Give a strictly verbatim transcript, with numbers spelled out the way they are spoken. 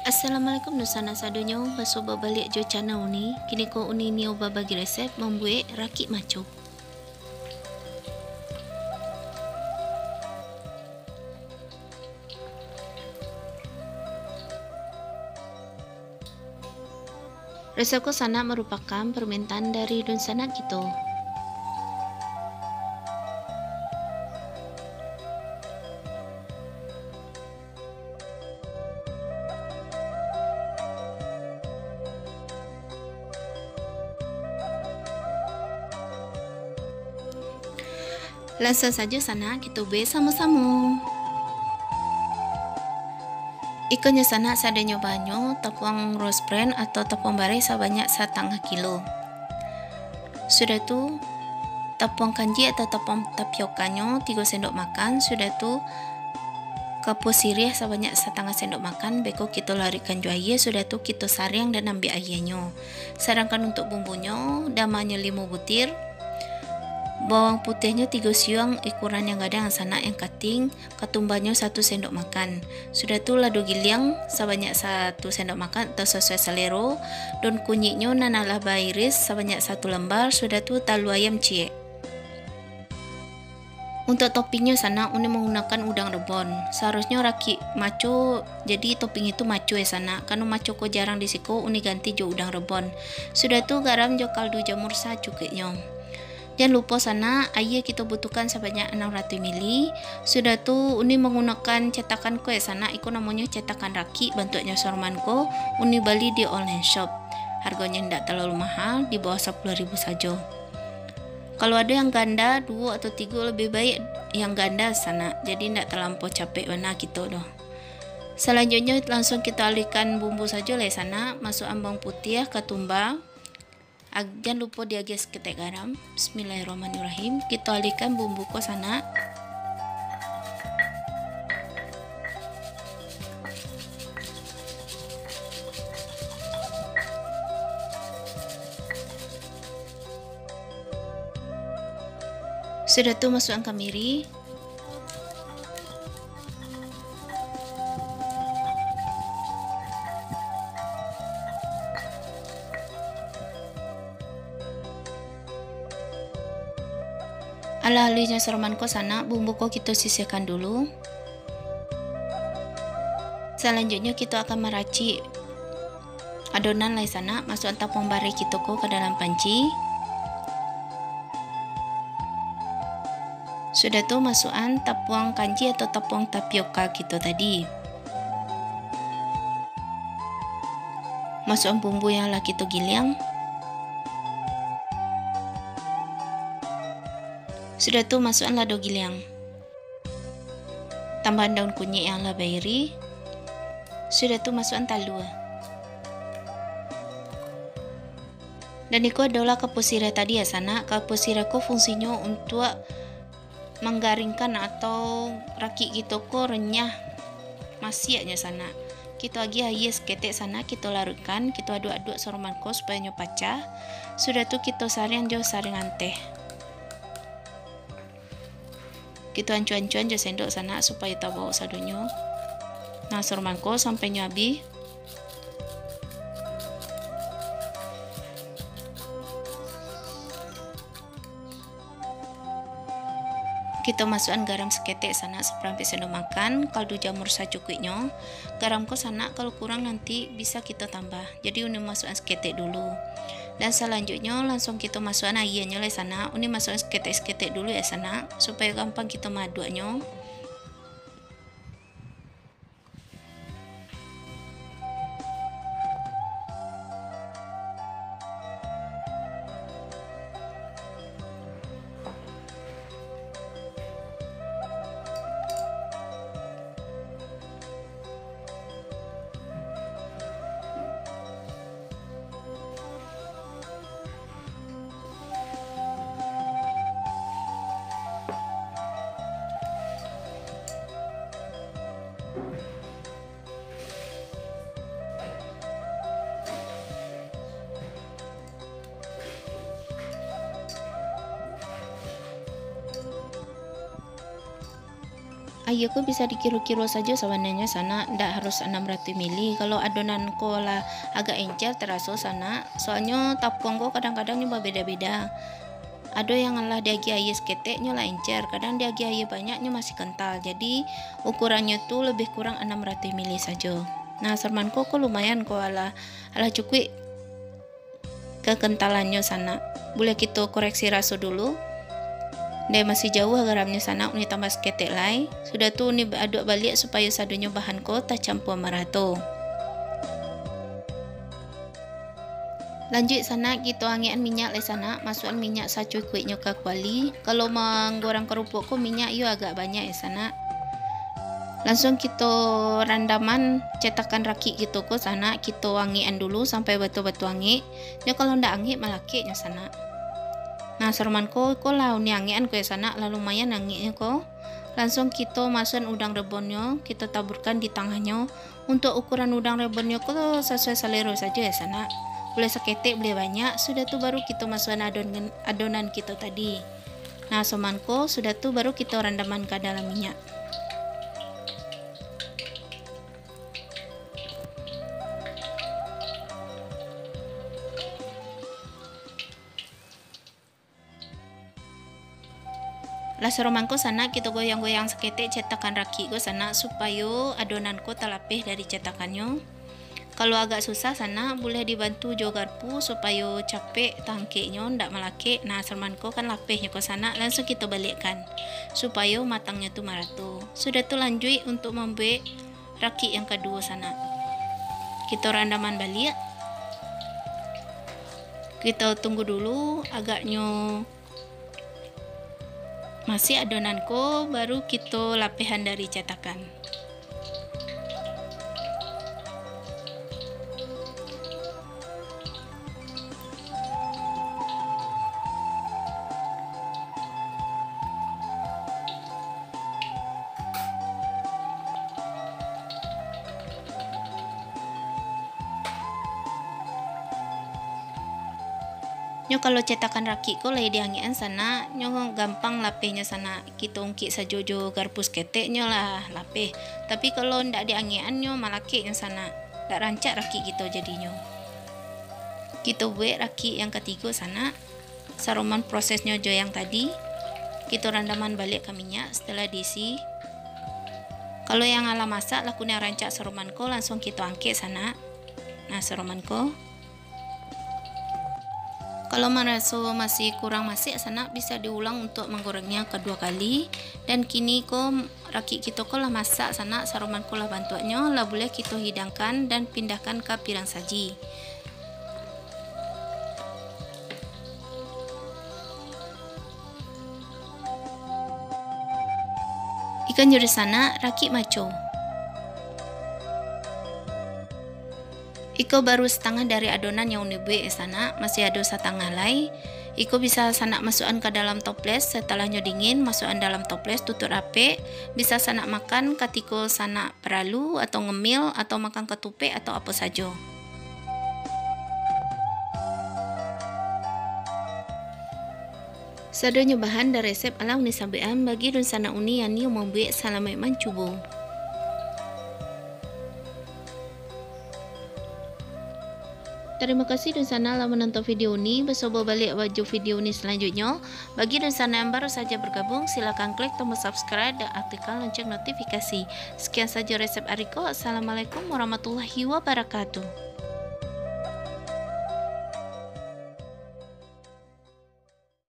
Assalamualaikum dunsanak sadonyo, baso babaliak jo channel Uni. Kini ko Uni nio babagi resep mambuek rakik maco. Resep ko sanak marupakan parmintaan dari dunsanak kito. Lansuang sajo sanak, kito buek samo-samo. Ikonyo sanak, sadonyo bahanyo tapuang rose bran atau tapuang bareh sabanyak satangah kilo. Sudah tu, tapuang kanji atau tapuang tapiokanyo tigo sendok makan. Sudah tu, kapua siriah sabanyak satangah sendok makan, beko kito laruikkan jo aia, sudah tu kito sariang dan ambiak aianyo. Sadangkan untuak bumbunyo, damanyo limo butir, bawang putiahnyo tigo siuang, ukuran yang gadang sanak, yang kating, katumbanyo satu sendok makan. Sudah tu lado giliang sabanyak satu sendok makan atau sasuai salero, daun kunyiknyo nan alah bairis sabanyak satu lambar, sudah tu talua ayam ciek. Untuak toppingnyo sanak, Uni manggunokan udang rebon. Saharusnyo rakik maco, jadi topping itu maco eh sanak. Karano maco ko jarang di siko, Uni ganti jo udang rebon. Sudah tu garam jo kaldu jamur sacukuiknyo. Jan lupo sanak, aia kito butuhkan sabanyak anam ratuih mili. Sudah tu Uni manggunokan cetakan ko eh sanak, iko namonyo cetakan rakik, bantuaknyo soroman ko, Uni bali di online shop. Hargonyo indak talalu mahal, di bawah sapuluah ribu sajo. Kalau ado yang ganda, duo atau tigo, lebih baik yang ganda sanak, jadi indak talampau capek bana kito doh. Salanjuiknyo, lansuang kito aluihkan bumbu sajo lai sanak, masuakan bawang putiah, katumba, ag-, jan lupo diagiah saketek garam. Bismillahirrahmanirrahim, kito aluihkan bumbu ko sanak. Sudah tu masuakan kamiri. Alah aluihnyo soroman ko sanak, bumbu ko kito sisihkan dulu. Salanjuiknyo kito akan maracik adonan lai sanak, masuakan tapuang bareh kito ko ka dalam panci. Sudah tu masuakan tapuang kanji atau tapuang tapioka kito tadi. Masuakan bumbu yang lah kito giliang. Sudah tu masuakan lado giliang. Tambahan daun kunyik yang lah bairi. Sudah tu masuakan talua. Dan iko adolah kapua sirih tadi ya sanak. Kapua sirih ko fungsinyo untuak manggaringkan atau rakik kito ko renyah masiaknyo sanak. Kito agiah aia saketek sanak, kito laruikkan, kito aduak-aduak soroman ko supayo nyo pacah. Sudah tu kito sariang jo sariang anteh. Kito ancuan-ancuan jo sendok sanak supayo tabawok sadonyo. Nah, soroman ko sampai nyo abih. Kito masuakan garam saketek sanak, saparampek sendok makan, kaldu jamur sacukuiknyo. Garam ko sanak kalau kurang nanti bisa kito tambah. Jadi Uni masuakan saketek dulu. Dan salanjuiknyo lansuang kito masuakan aianyo lai sanak. Uni masuakan saketek-saketek dulu ya sanak, supayo gampang kito maaduaknyo. Aia ko bisa dikiro-kiro sajo sabananyo sanak, ndak harus anam ratuih mili. Kalau adonan ko lah agak encer taraso sanak, soalnyo tapuang ko kadang-kadang nyo babeda-beda. Ado yang lah diagiah aia saketek nyo lah encer, kadang diagiah aia banyak nyo masih kental. Jadi, ukurannyo tu lebih kurang anam ratuih mili sajo. Nah, saroman ko, ko lumayan ko alah, alah cukuik kekentalannyo sanak. Buliah kito koreksi raso dulu. Dek masih jauah garamnyo sanak, uni tambah saketek lai. Sudah tu uni aduak baliak supayo sadonyo bahan ko tacampua marato. Lanjuik sanak, kito angekan minyak lai sanak, masuakan minyak sacukuiknyo ka kuali. Kalau manggorang karupuak ko minyak iyo agak banyak ya sanak. Lansuang kito randaman cetakan rakik kito ko sanak, kito angekan dulu sampai batua-batua angek. Nyo kalau ndak angek malakek nyo sanak. Nah, saroman ko, ko lah uni angekan ko ya sanak, lah lumayan angeknyo ko. Lansuang kito masuakan udang rebonnyo, kito taburkan di tangahnyo. Untuak ukuran udang rebonnyo ko sasuai salero sajo ya sanak. Buliah saketek, buliah banyak, sudah tu baru kito masuakan adon-, adonan kito tadi. Nah, saroman ko, sudah tu baru kito randaman ka dalam minyak. Lah saroman ko sanak, kito goyang-goyang saketek cetakan rakik ko sanak, supayo adonan ko talapeh dari cetakannyo. Kalau agak susah sanak, buliah dibantu jo garpu supayo capek taangkeknyo, ndak malakek. Nah, saroman ko kan lapehnyo ko sanak, lansuang kito baliakkan supayo matangnyo tu marato. Sudah tu lanjuik untuak mambuek rakik yang kaduo sanak. Kito randaman baliak. Kito tunggu dulu agaknyo masih adonan ko, baru kito lapehan dari cetakan. Nyo kalau cetakan rakik ko lai diangekan sanak, nyo gampang lapehnyo sanak. Kito ungkik sajo jo garpu saketek nyo lah lapeh. Tapi kalau ndak diangekan nyo malakek nyo sanak. Ndak rancak rakik kito jadinyo. Kito buek rakik yang katigo sanak. Saroman prosesnyo jo yang tadi, kito randaman baliak ka minyak setelah diisi. Kalau yang alah masak, lah kuniang rancak saroman ko, lansuang kito angkek sanak. Nah, saroman ko. Kalau maraso masih kurang masek sanak, bisa diulang untuak manggorengnyo kadua kali. Dan kini ko rakik kito ko lah masak sanak, saroman ko lah bantuaknyo, lah buliah kito hidangkan dan pindahkan ka pirang saji. Ikan juri sanak, rakik maco. Iko baru satangah dari adonan yang uni buek, eh, sanak, masih ado satangah lai. Iko bisa sanak masuakan ka dalam toples, satalahnyo dingin, masuakan dalam toples, tutuik rapek, bisa sanak makan katiko sanak paralu, atau ngemil, atau makan katupek, atau apo sajo. Sadonyo bahan dan resep alah uni sabuikan, bagi dunsanak uni yang nio mambuek, salamaik mancubo. Tarimo kasih dunsanak lah manonton video uni, basuo baliak jo video uni salanjuiknyo. Bagi dunsanak yang baru saja bergabung, silakan klik tombol subscribe dan aktifkan lonceng notifikasi. Sekian saja resep ari ko. Assalamualaikum warahmatullahi wabarakatuh.